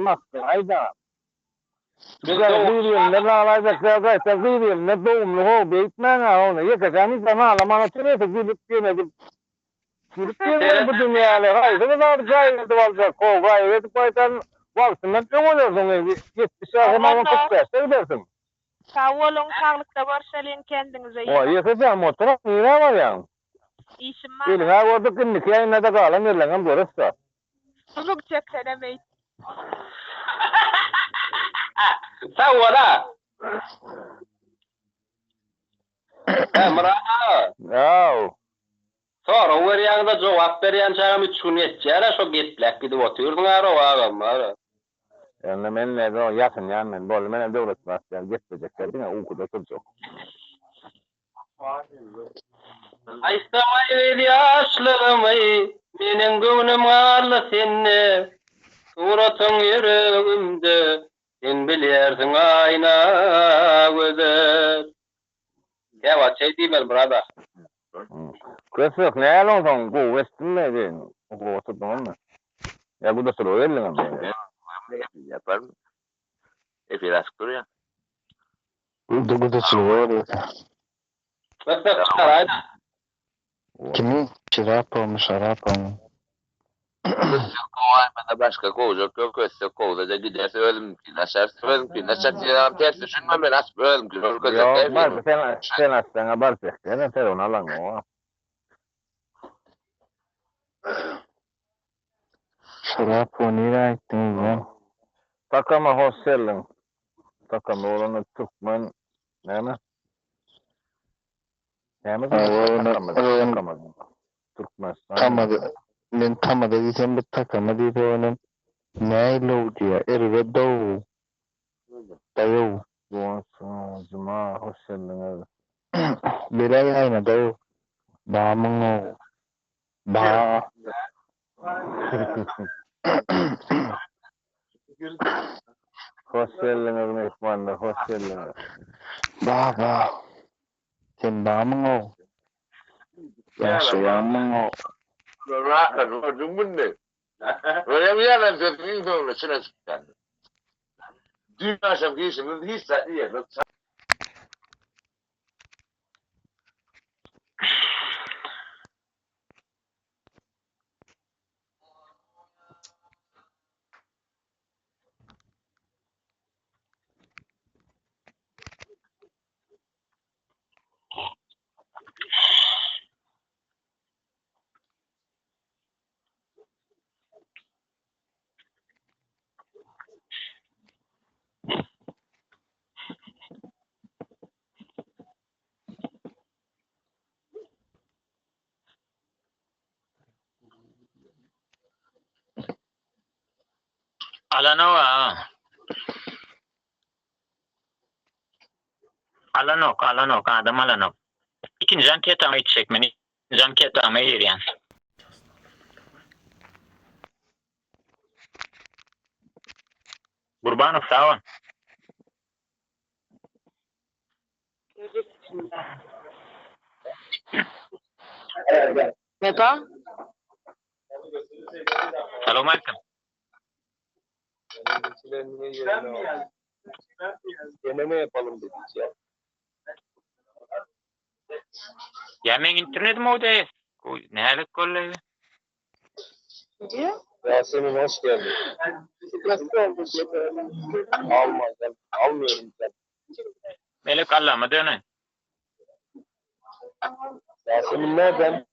Masgara aýda. Gyz gelinler nalaýjak däl gaýta gyz gelinler dogumly how beýtmäň-ä ony ýekeje nisa nalaman oturýasa gülüp ýene edip gülüp ýörmeli bu dünýäni haýsy bir zady gaýyp edip aljak how gaýyp edip gaýtan wagtyndan öň ölersiň 70 ýaşa maňa 45-de gidersiň. Sag boluň saglykda görşeliň kendiňize iyi Oý ýekeje oturam nirä barýaň? Işim bar. Eliňä gördük indiki ýaýynda-da galan ýerleňem göresda. Uzuk çeksene beýt. Sag bol-a. Hä, Myrat aga. Ýaw. Sorag berýäňiz-de jogap berýänçägem üç gün geçýär-ä şo gepläp gidip otyrsyň-a rowa agam bar. Ýöne men näde ýatynýan men. Boldy menem Döwletmyrat ýaly geplejekler diňe ukuda turjak. Aýtsam aý gyz ýaşlygymy, Meniň göwnüm galdy sende. Suratyň ýüregimde, Sen bilýärsiň aýna gözel. Käwagt şeý diýmeli brada. Kösek näl onsoň gowy eşitdimmi diýen gowy oturdyňyzmy? Ýa gudaçylyga geldiňizmi? Ýaparyn. Efir açyk durýar. Gudaçylyga gelýär. Kösek çykaraýda. Kimi? Şirapowymy, Şarapowymy? Kössek kowaýmasa başga kowjak ýok kössek kowsaja giderse özümiňkini açarys özüňkini açar diýen ters düşünme men açyp özümkini görkezjek Ýok däl barsa sen sen açsaňa barjak däl sen ony alaňok. Şarapowy nirä gitdiňiz lan? Takama hoş geldiň. Takama bolanda türkmen näme? Näme Takama Türkmenistan. Tamada men tamada diýsem bu takama diýip onem näilow diýýär erbet dow daýow. Juma hoş geldiňiz. Beläý aýna dow bamyňow ba. Hoş geldiňiz myhmanlar hoş geldiňiz. Ba ba. Sen bamyň-ow? Ýaşaýaňmyň-ow? Rahat gördüňmi indi? Görýäňmi ýalan sözüň iň soňunda çyna çykýanyny. Düýn agşamky işimiz hiç zat diýemok. Alanoga. Alanok, alanok, adam alanok. Ikinji anketama gitjek men. Ikinji anketama girýän. Gurbanow sag bol. Wepa? Salowmalikim. Deneme yapalım dedik ya. Ýa meň internetim gowy däl. Nälik boldy? Yasemin hoş geldin. Alma gel. Almıyorum sen. Melek Allama döneýin. Yasemin nereden?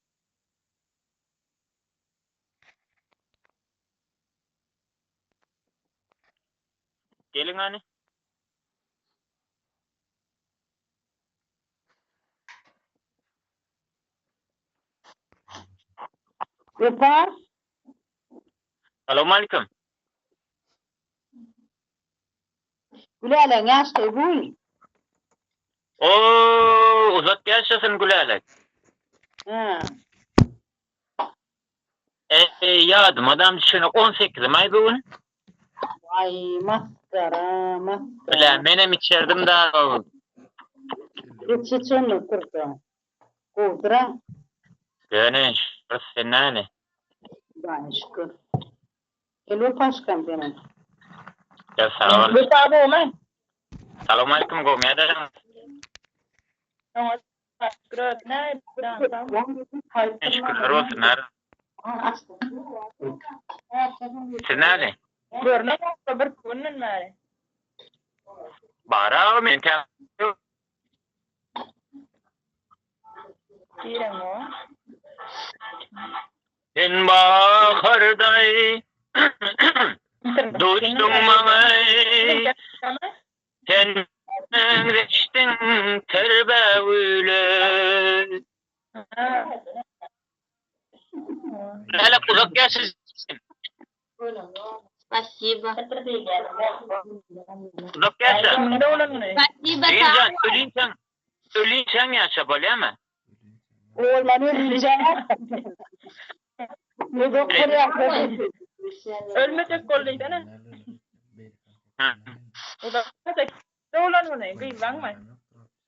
Geliň hany. Wepa. Salowmalikim. Gülälek ýaşdy gül. Oo, uzak ýaşasyn Gülälek. Hä. Eý, ýadyma dam düşenok, 18 maý bu gün. Waý, masgara, masgara. Bile, menem içerdim da. Geç, geç onda turda. Gowudyr-a. Ýöne, şükür, sen näle? Hudaýa şükür. Gel bir paşkam senem. Ya sag bol. Wepa gowmy? Salowmalikim gowmy ýadaşyň? Oňa şükür özüne. Şükürler bolsun har. Siz näli? Görünen bolsa bir günden bäri. Bara men tä Diýen o. Sen baharday duşduň maňa Sen meňzeşdiň ter bägüle. Lälek uzak ýaşasyn. Spasiba. Uzak ýaşa. Spasiba Gyzjan ölinçäň ölinçäň ýaşa bolýamy? Olman ölünçäň. Uzak bolýar. Ölmejek bol diýsene. Uzak ýaşa. Doglan güni gyzlaňmy?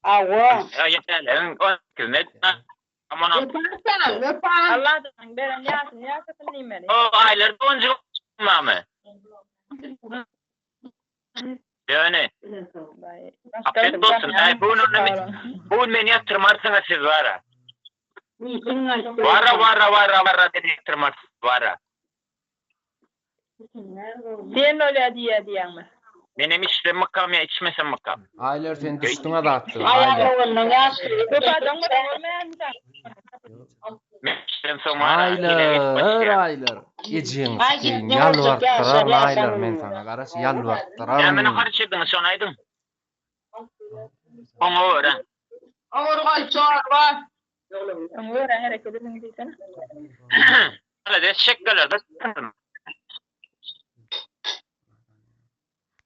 Awa. Ýa on Aman Öpersen, öper. Allah'tan beren ýaşyny ýaşasyn diýmeli. O aýlar oncu mamy. Ýöne. Afiyet bolsun. Ay bu gün bu gün meni ýatyrmarsyňyz siz bara. Wara wara wara wara meni ýatyrmarsyňyz wara. Sen bolýa diýýä diýýäňmi? Menem içsem mykam ýa içmesem mykam. Aýlar sen düşdüňä zatdyr Aýal Aýlar. oglunyň ýaşy. Köp adam görmändir. Men içsem soň wara hile geçip Aýlar başlaýar. Aýlar. Ejeň Aý, sikeýin ne boljak ýalbartdyraryn ýaşar, Aýlar ýaşar. men saňa garaş Näme ýalbartdyraryn. nahar içirdiňiz şony aýdyň. Oňa görä. Ogurgaý çorba. Öňe görä hereket ediň diýsene. Malades şekgeler.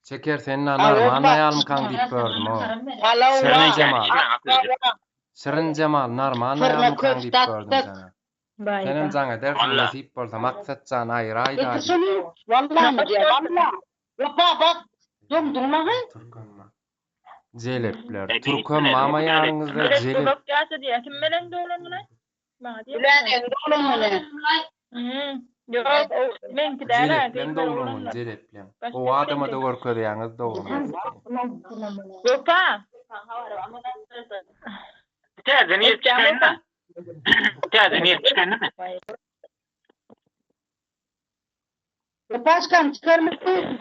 Şeker sen narman aýalmykaň diýip gördüm o. Palaw Şirin bar. Jemal. Şirin Jemal narman Fırna aýalmykaň diýip köfte gördüm atdyk. sana. Baý Senem ba. jaň edersiň Walla. nesip bolsa Maksat jan aýraýda Eti diýip. şunu vallahi mi diýer, valla. Wepa bak, doňduň maňa. Türkmen. Jelepler. E, Türkmen diýipdiler, mama bu ýanyňyzda Gerek jelep. uzak ýaşa diýýä. Kim bilen doglan güni? Maňa diýýä. Bilänen doglan güni. Hmm. Ýok, o meňki däl ha, Jelepleň gyzlar doglan güni, oglanlar. jelepleň. Başga Gowy adama da bilen görkezýäňiz doglan. Wepa. Täze niyet Etýäň çykanymy? Wepa. Täze niyet çykanymy? Wepaşkam çıkarmışsın.